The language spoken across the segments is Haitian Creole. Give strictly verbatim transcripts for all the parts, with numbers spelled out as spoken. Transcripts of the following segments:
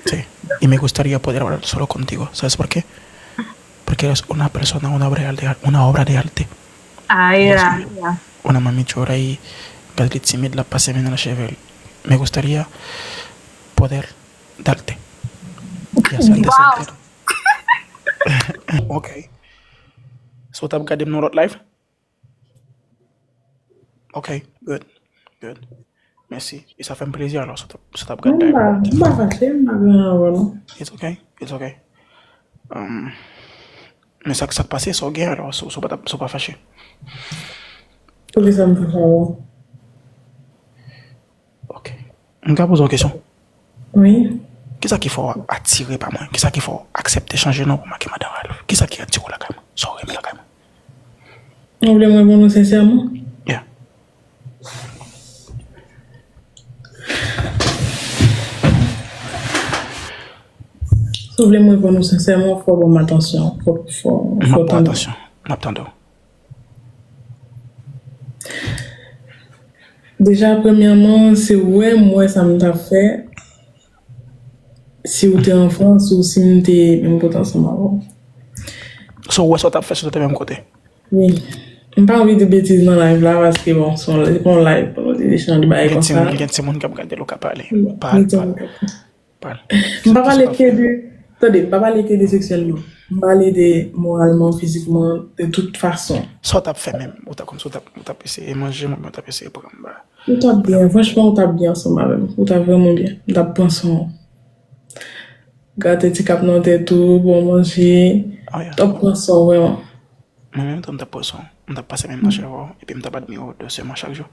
Sí. Y me gustaría poder hablar solo contigo. ¿Sabes por qué? Porque eres una persona, una obra de arte, una obra de arte. Ay, ay, ay. Una mami chora y Gadly timid la pase men nan cheve l. Me gustaría poder darte. Y hacerte sentir. Ok. So, w t ap gade m nan lòt live? Ok, good, good. Mèsi. E sa fè m plezi alò, si w t ap, si w t ap gade live la. M pa, m pa fache, m pa gen anyen avè w non. It's ok, it's ok. Um, men sa, sa k pase, sa w gen alò, si w, si w pa t ap, si w pa fache? Poukisa m fache avè w? Ok. M ka poze w kesyon? Wi. Kisa ki fè w atire pa mwen? Kisa ki fè w aksepte chanje non pou make Madan Ralph? Kisa ki atire w lakay mwen? Sa w renmen lakay mwen? Ou vle mwen reponn ou sensèman? Yeah. Si w vle mwen reponn ou sensèman, fò w ban m atansyon. Fò, fò, fò w tande. M ap ban w atansyon. M ap tande w. Deja, premyèman, se wè m wè sa m t ap fè si w te an Frans ou si m te menm kote ansanm avè w. So, w wè sa w t ap fè si w te menm kote? Wi. M pa anvi di betiz nan live la, paske, bon, se yon, se pa yon live pou nou te echanj de bagay konsa. Gen timoun, gen timoun k ap gade l, ou ka pale. Pale, pale. M pa pale ke de, tande, m pa pale ke de seksyèlman. M pale de moralman, fizikman, de tout fason. Sa w t ap fè menm? Ou t ap, kòmsi w t ap, ou t ap eseye manje m, oubyen w t ap eseye pran m ba? Ou t ap byen, franchman, ou t ap byen ansanm avè m. Ou t ap vrèman byen. M t ap pran swen w. Grate ti kap nan tèt ou, ba w manje. T ap pran swen w vrèman. Mwen menm tou, m t ap pran swen w. M t ap pase men m nan cheve w, epi m t ap admire w dosyeman chak jou.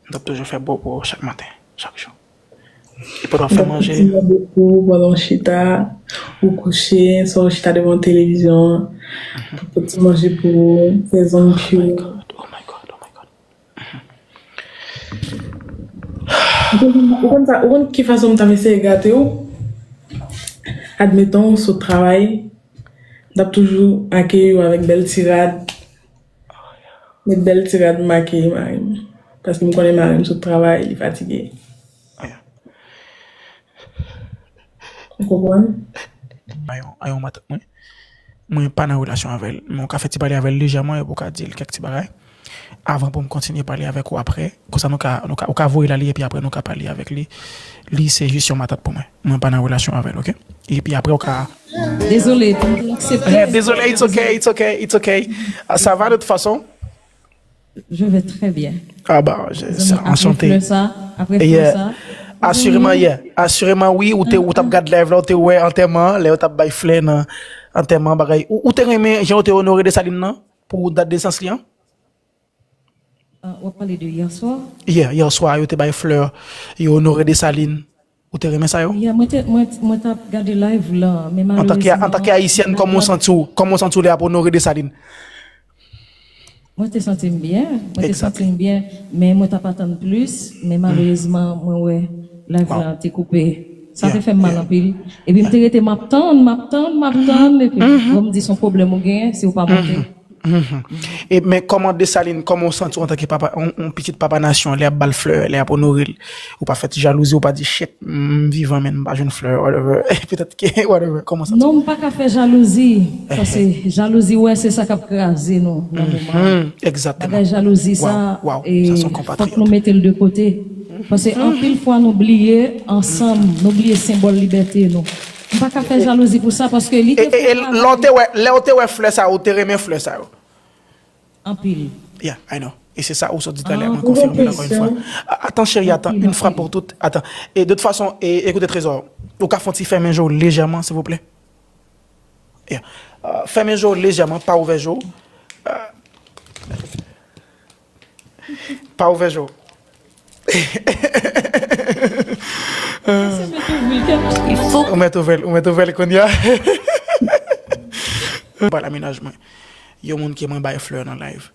M t ap toujou fè bò pou ou chak maten, chak jou. Epi w t ap fè manje. Ou pandan w chita, ou kouche, swa ou chita devan televizyon an, pou ti manje pou ou, fè zong cute. Oh my God, oh my God, oh my God. Ou konn sa, ou konn ki fason m t ap eseye gate w? Admeton, ou sot travay, m t ap toujou akeyi w avèk bèl ti rad. Met bèl ti rad m akeyi mari m. Paske m konnen mari m sot travay, li fatige. Ou konprann? Ayon, ayon matant mwen. Mwen pa nan relasyon avè l. Men w ka fè ti pale avè l lejèman epi w ka di l kèk ti bagay. Avan pou m kontinye pale avèk ou apre. Konsa nou ka, nou ka, ou ka voye l ale epi apre nou ka pale avèk li. Li se jis yon matant pou mwen. Mwen pa nan relasyon avè l, oke? Epi apre ou ka Dezole, pou m te aksepte. Eh, dezole, it's ok, it's ok, it's ok. Ah, ça va de toute façon? Je vais très bien. Ah bah, je, Mezanmi, apre enchanté. Flè sa, apre flè sa. Asireman, yeah. Asireman, wi, ou te, ou t ap gad live la, ou te wè antèman, lè yo t ap bay flè nan antèman, bagay. Ou, ou te renmen jan yo te onore Desalin nan pou dat de nesans li an? Ah, w ap pale de yè swa? Yeah, yè swa, yo te bay flè, yo onore Desalin. Ou te renmen sa yo? Yeah, mwen te, mwen, mwen t ap gade live la, men malerezman. Antanke, antanke ayisyèn, kòman w santi w, kòman w santi w lè y ap onore Desalin? Mwen te santi m byen, mwen te santi m byen, men mwen t ap atann plis, men malerezman, mwen wè live la te koupe. Sa te fè m mal anpil. Epi m te rete, m ap tann, m ap tann, m ap tann, epi bon, m di, se yon pwoblèm ou genyen, si w pa monte. Mhm. E, men kòman Desalin, kòman w santi w antanke papa, yon, yon pitit papa nasyon, lè y ap ba l flè, lè y ap onore l? Ou pa fè ti jalouzi, ou pa di, "Shit, m vivan, men m pa jwenn flè," whatever. Petèt ke, whatever, kòman w santi w? Non, m pa ka fè jalouzi, paske jalouzi, wè, se sa k ap kraze nou nan moman an. Egzakteman. Bagay jalouzi sa, e, fòk nou mete l de kote. Paske anpil fwa nou bliye ansanm, nou bliye senbòl libète nou. M pa ka fè jalouzi pou sa, paske li te fè travay. E, e, e lè w te wè, lè w te wè flè sa yo, ou te renmen flè sa yo? Anpil. Yeah, I know. E se sa ou sot di talè, mwen konfime l ankò yon fwa. A-, atan, cheri, atan, yon fwa pou tout, atan. E de tout fason, e, ekoute, Trezò, ou ka fè yon ti fèmen je w lejèman, silvouplè? Yeah. Euh, fèmen je w lejèman, pa ouvè je w. Euh, pa ouvè je w. Ou mèt ouvè l, ou mèt ouvè l kounye a. Pale a mennaj mwen. Yon moun ke mwen bay flè nan live.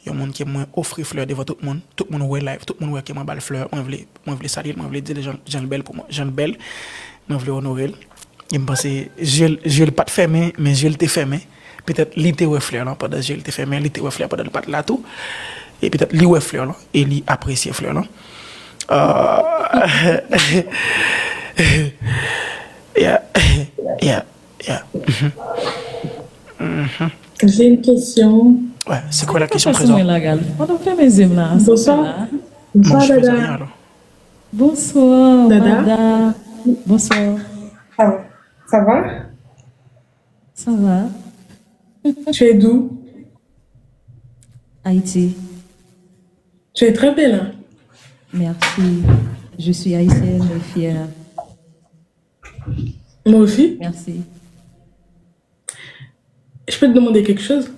Yon moun ke mwen ofri flè devan tout moun. Tout moun wè live, tout moun wè ke mwen ba l flè. Mwen vle, mwen vle salye l, mwen vle di l jan, jan l bèl pou mwen, jan l bèl. Mwen vle onore l. E m panse je l, je l pa t fèmen, men je l te fèmen. Petèt li te wè flè lan pandan je l te fèmen, li te wè flè pandan l pa t la tou. E petèt li wè flè lan, e li apresye flè lan. Euh, J'ai une question. Ouais, c'est quoi la question présent? Mwen la, gal. Pandan m fèmen zye m la, sa Bonsoir. la. Bonsoir, Moi, je faisais Dada. Rien alors. Bonsoir, Dada. Mada. Bonsoir. Ah, ça va? Ça va? Tu es d'où? Haïti. Tu es très belle, hein? Merci. Je suis haïtienne et fière. Moi aussi. Merci. Je peux te demander quelque chose?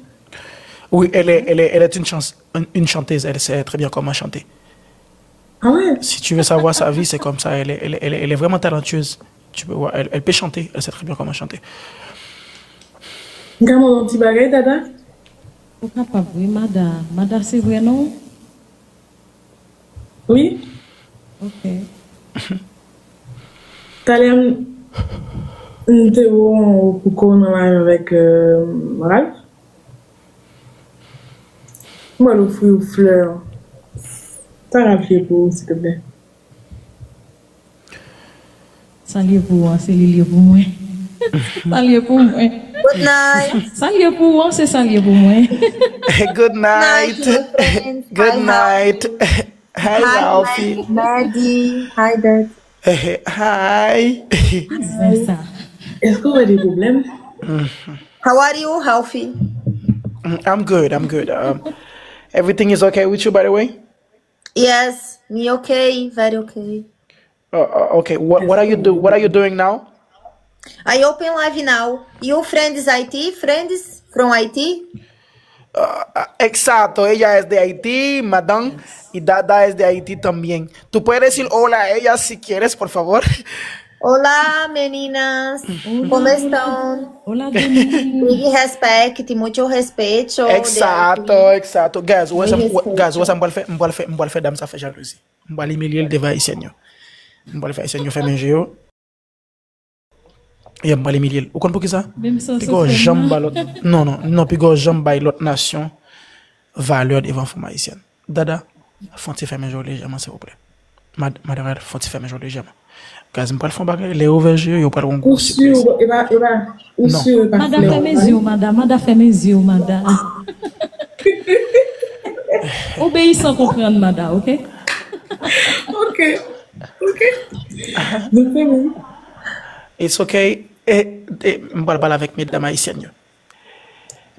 Oui, elle est, elle est, elle est une, chance, une, une chanteuse. Elle sait très bien comment chanter. Ah ouais? Si tu veux savoir sa vie, c'est comme ça. Elle est, elle est, elle est, elle est vraiment talentueuse. Tu peux voir, elle, elle peut chanter. Elle sait très bien comment chanter. Gamin, un petit bagage, Dada? Ou kapab, wi, Mada. Mada, se vre non? Oui? Ok. Talè m te wè w pou kò nan live avèk euh, Ralph. Mwen ofri w flè. Sa Ralph ye pou ou, silteplè? Sa l ye pou ou an, se li l ye pou mwen. Sa l ye pou mwen. Good night. Sa l ye pou ou an, se sa l ye pou mwen. Good night. Night, my friends. Good Hi, night. Hi, Hi, Ralphie. Maddie. Hi, Dad. Hi. Sa, sa. Èske w wè de pwoblèm? How are you, Ralphie? I'm good. I'm good. Um, everything is okay with you, by the way. Yes, me okay, very okay. Uh, uh, okay. What What are you do What are you doing now? I open live now. You friends Haiti? Friends from Haiti? Uh, uh, exacto. Ella es de Haití, madame. Y Dada es de Haití también. Tú puedes decir hola a ella si quieres, por favor. Hola, meninas. ¿Cómo están? Hola, Dominique. Big respect, mucho respeto. Exacto, exacto. Guys, wè sa, Respect. Guys, wè sa m pral fè, m pral fè, m pral fè dam sa fè jalouzi. M pral imilye l devan Ayisyen yo. M pral fè Ayisyen yo fèmen je yo. Yeah, m pral imilye l. Ou konn poukisa? Menm san Piga w janm sofè ba lòt. Non, non, non, piga w janm bay lòt nasyon valè devan fanm ayisyèn. Dada, fè yon ti fèmen je w lejèman, silvouplè. Mad Madanm, fè yon ti fèmen je w lejèman. Guys, m pral fè yon bagay, lè yo ouvè je yo, yo pral wè yon gwo Ou sur, sipriz. e pa, e pa, ou Non. sur, e pa Mada, flè. fèmen zye w, Mada. Mada, fèmen zye w, Mada. Obeyi san konprann, Mada, ok? Ok, ok. Nou fèmen. It's okay. E, e, m pral pale avèk medam ayisyèn yo.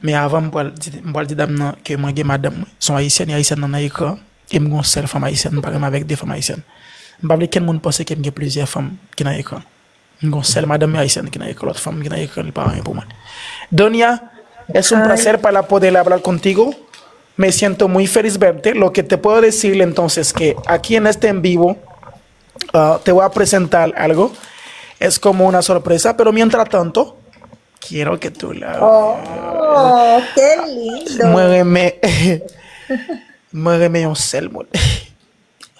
Men avan, m pral di, m pral di dam nan ke mwen gen madanm mwen. Se yon ayisyèn, e ayisyèn nan nan ekran. E m gen yon sèl fanm ayisyèn, m pa renmen avèk de fanm ayisyèn. M pa vle kenn moun panse ke m gen plizyè fanm ki nan ekran. M gen yon sèl madanm ayisyèn ki nan ekran, lòt fanm ki nan ekran, li pa anyen pou mwen. Donia, es un placer para poder hablar contigo. Me siento muy feliz verte. Lo que te puedo decir entonces que aquí en este en vivo, ah, te voy a presentar algo. Es como una sorpresa, pero mientras tanto, quiero que tú la... Oh, qué lindo. Mwen renmen, mwen renmen yon sèl moun.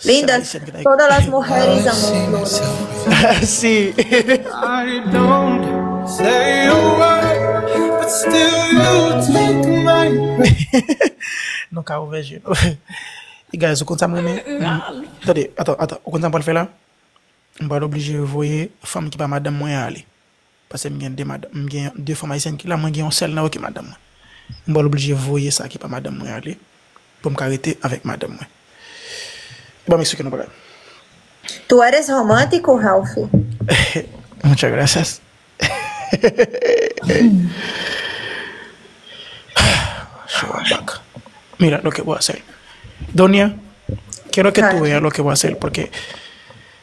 Lindas, Sèl ayisyèn ki nan... Todas las mujeres amamos flores. Si. I don't say a word, but still you take my breath. Nou ka ouvè je nou. E guys, ou konn sa m renmen? Tande, atan, atan. Ou konn sa m pral fè la? M pral oblije voye fanm ki pa madanm mwen an ale. Paske m gen de madanm, m gen de fanm ayisyèn ki la, mwen gen yon sèl nan yo ki madanm mwen. M pral oblije voye sa ki pa madanm mwen ale pou m ka rete avèk madanm mwen. Ban m eksplike nou bagay. Tú eres romántico, Ralph. Muchas gracias. Show back. Mira lo que voy a hacer. Donia, quiero que tú veas lo que voy a hacer, porque,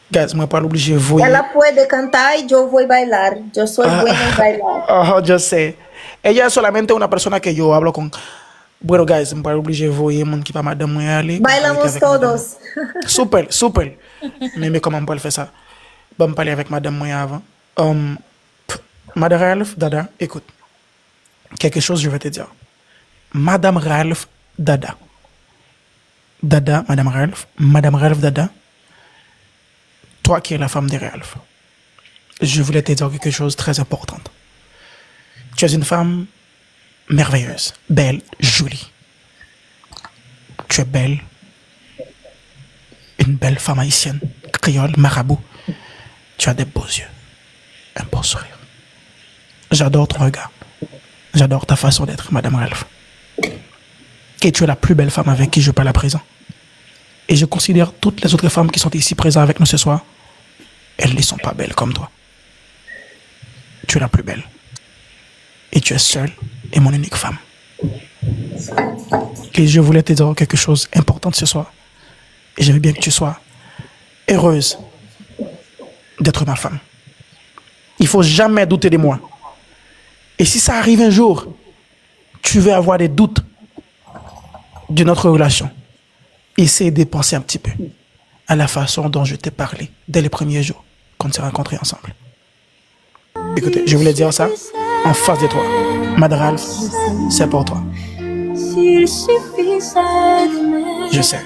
guys, mwen pral oblije voye. Ela puede cantar y yo voy a bailar. Yo soy buena en bailar. Oh, yo sé. Ella es solamente una persona que yo hablo con. Bueno, guys, mwen pral oblije voye moun ki pa madanm mwen ale. Bailamos todos. Super, super. Men, men kòman mwen pral fè sa? Ban m pale avèk madanm mwen avan. Um, pff, Madame Ralph, Dada, écoute. Quelque chose, je vais te dire. Madame Ralph, Dada. Dada, Madame Ralph, Madame Ralph, Dada. Toi qui es la femme de Ralph, je voulais te dire quelque chose de très important. Tu es une femme merveilleuse, belle, jolie. Tu es belle, une belle femme haïtienne, créole, marabout. Tu as des beaux yeux, un beau sourire. J'adore ton regard. J'adore ta façon d'être, Madame Ralph. Et tu es la plus belle femme avec qui je parle à présent. Et je considère toutes les autres femmes qui sont ici présentes avec nous ce soir, elles ne sont pas belles comme toi. Tu es la plus belle. Et tu es seule et mon unique femme. Et je voulais te dire quelque chose d'important ce soir. Et je veux bien que tu sois heureuse d'être ma femme. Il faut jamais douter de moi. Et si ça arrive un jour, tu veux avoir des doutes de notre relation, essaye de penser un petit peu à la façon dont je t'ai parlé dès les premiers jours qu'on s'est rencontrés ensemble. Écoutez, je voulais dire ça en face de toi. Madame Ralph, c'est pour toi. Je sais.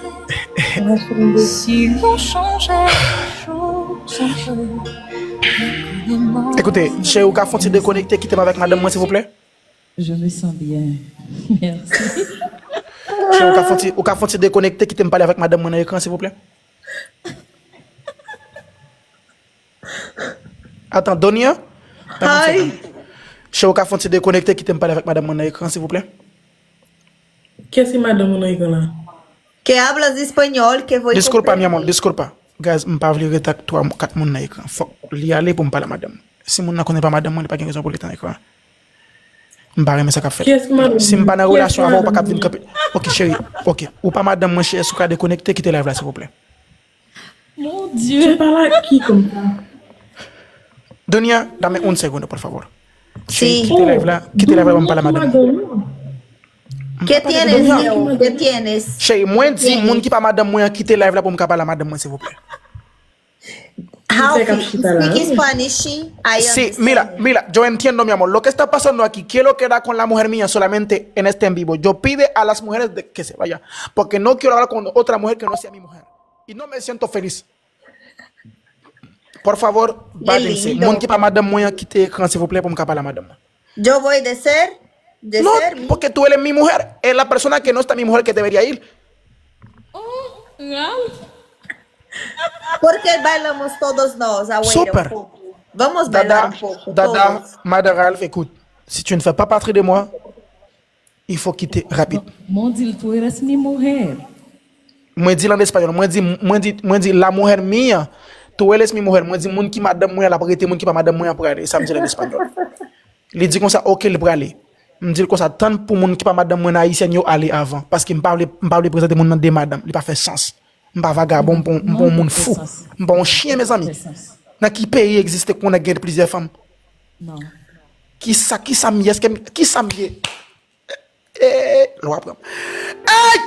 Écoutez, cheri, ou ka fè yon ti dekonekte, kite m avèk madanm mwen, silvouplè? Je me sens bien. Merci. Cheri, ou ka fè yon ti, ou ka fè yon ti dekonekte, kite m pale avèk madanm mwen nan ekran, silvouplè? Atan, Donia? Hi. Cheri, ou ka fè yon ti dekonekte, kite m pale avèk madanm mwen nan ekran, silvouplè? Kiyès ki madanm ou nan ekran la? Que hablas español, que voy Disculpa, mi amor, disculpa. Guys, m pa vle ret ak twa, kat moun nan ekran. Fòk li ale pou m pale a madanm. Si moun nan konnen pa madanm mwen, li pa gen rezon pou l ret nan ekran. M pa renmen sa k ap fèt. Si m pa nan relasyon avè w, ou pa ka ap vin kanpe. Ok, cheri, ok. Ou pa madanm mwen, cheri, èske ou ka dekonekte, kite live la, silvouplè? Mon Dieu. Pale ak ki konsa? Donia, dame un segundo, por favor. Sí. Kite live la, kite live la, pou m pale a madanm mwen. ¿Qué tienes, Leo? ¿Qué tienes? Cheri, mwen di moun ki pa madanm mwen an kite live la pou m ka pale a madanm mwen, silvouplè. How speak Spanish? I Sí, mira, mira, yo entiendo, mi amor. Lo que está pasando aquí, quiero quedar con la mujer mía solamente en este en vivo. Yo pide a las mujeres de que se vaya, porque no quiero hablar con otra mujer que no sea mi mujer. Y no me siento feliz. Por favor, váyanse. Moun ki pa madanm mwen an, kite ekran, silvouplè, pou m ka pale a madanm mwen. Yo voy de ser, de No, ser mi. Porque tú eres mi mujer. Es la persona que no está mi mujer que debería ir. Oh, Ralph. Porque bailamos todos nós, abuelo. Super. Vamos bailar Dada, un poco. Dada, Todos. Madame Ralph, écoute. Si tu ne fais pas partie de moi, il faut quitter rapide. Mon Dieu, tú eres mi mujer. Mwen di l an espanyòl, mwen di, mwen di, mwen di, la mujer mía, tú eres mi mujer. Mwen di, moun ki madanm mwen an, l ap rete, moun ki pa madanm mwen an, prale. Sa m di l an espanyòl. Li di konsa, ok, li prale. M di l konsa, tann pou moun ki pa madanm mwen an ayisyèn yo ale avan. Paske m pa vle, m pa vle prezante moun nan de madanm. Li pa fè sans. M pa vagabon, m pa yon, m pa yon moun fou. M pa yon chyen, mezanmi. Nan ki peyi egziste pou nèg gen plizyè fanm? Non. Kisa, kisa m ye? Èske m, kisa m ye? Eh, lwa pran. Ay!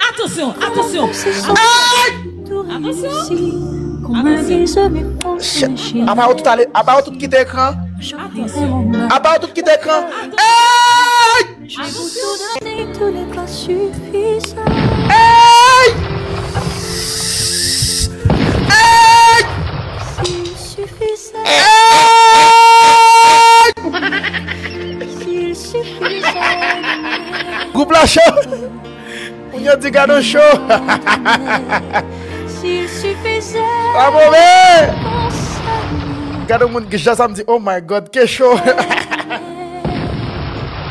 Atansyon, atansyon. Ay! Atansyon. Atansyon. Shit. Apa yo tout ale, apa yo tout kite ekran? Atansyon. Apa yo tout kite ekran? Ay! Atansyon. Ay! Ay! Ay! Gwoup la cho. Moun yo di gade cho. Sa move. Gade moun ki jan sa m di, oh my God, ke cho.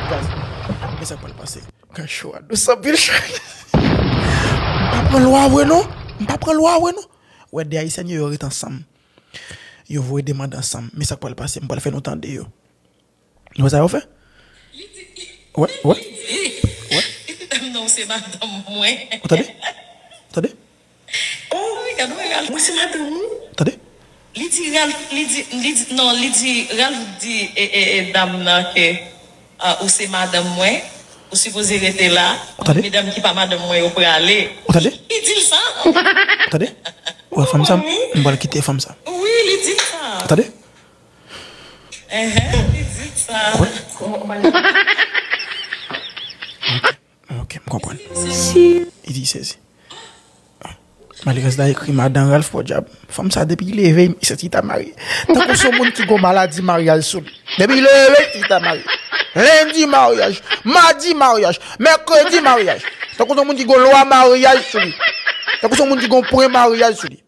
Guys, men sa k pral pase. Gade cho a dous anpil cho. M pa pran lwa vre non. M pa pran lwa vre non. Wè de Ayisyèn yo, yo ret ansanm. Yo voye de manda ansanm. Men sa k pral pase, m pral fè nou tande yo. Nou wè sa yo fè? Wè, wè. Wè. Non, se madanm mwen. Ou tande? Tande? Oh, regard, wè Ralph. Mwen se madanm ou. Tande? Li di Ralph, li di, li di, non, li di, Ralph di e, e, e dam nan ke ah, ou se madanm mwen, ou sipoze rete la. Ou tande? Medam ki pa madanm mwen yo prale. Ou tande? Li di l sa. Ou tande? Wè fanm sa, m pral kite fanm sa. Wi, li di l sa. Ou tande? Enhen, li di l sa. Wè. Ok, m konprann. Li di sezi. Malerèz la ekri madan Ralph, podyab. Fanm sa depi leve, misye ti ta marye. Tankou se yon moun ki gon maladi maryaj sou li. Depi leve, ti ta marye. Lendi maryaj, madi maryaj, mèkredi maryaj. Tankou se yon moun ki gon lwa maryaj sou li. Tankou se yon moun ki gon pwen maryaj sou li.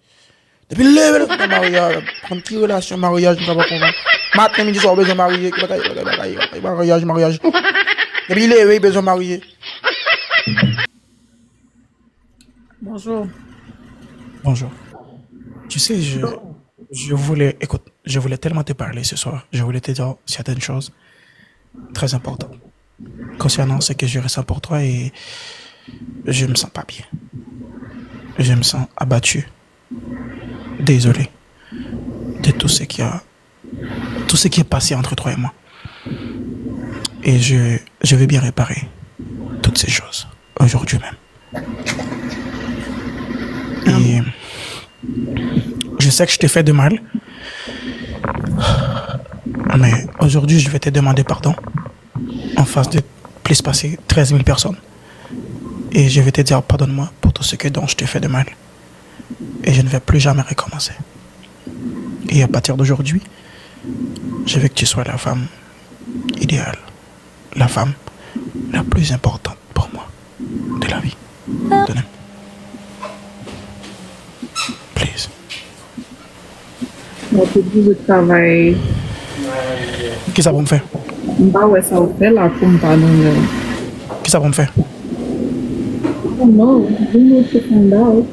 Depi leve l nan maryaj, konn ki relasyon maryaj m ta pa konprann. Maten, midi, swa, ou bezwen marye. Bagay, bagay, bagay, bagay, maryaj, maryaj. Depi li leve, li bezwen marye. Bonjour. Bonjour. Tu sais, je, je voulais, écoute, je voulais tellement te parler ce soir. Je voulais te dire certaines choses très importantes concernant ce que je ressens pour toi et je me sens pas bien. Je me sens abattu, désolé de tout ce qui a, tout ce qui est passé entre toi et moi. Et je, je vais bien réparer toutes ces choses aujourd'hui même. Et je sais que je t'ai fait de mal, mais aujourd'hui je vais te demander pardon en face de plus passé treize mille personnes. Et je vais te dire pardonne-moi pour tout ce que dont je t'ai fait de mal. Et je ne vais plus jamais recommencer. Et à partir d'aujourd'hui, je veux que tu sois la femme idéale, la femme la plus importante pour moi de la vie. Donne-moi. Please. Mwen te bouje travay. Kisa pou m fè? M pa wè sa w fè la pou m pa nan men. Kisa pou m fè? Oh no, you need to find out.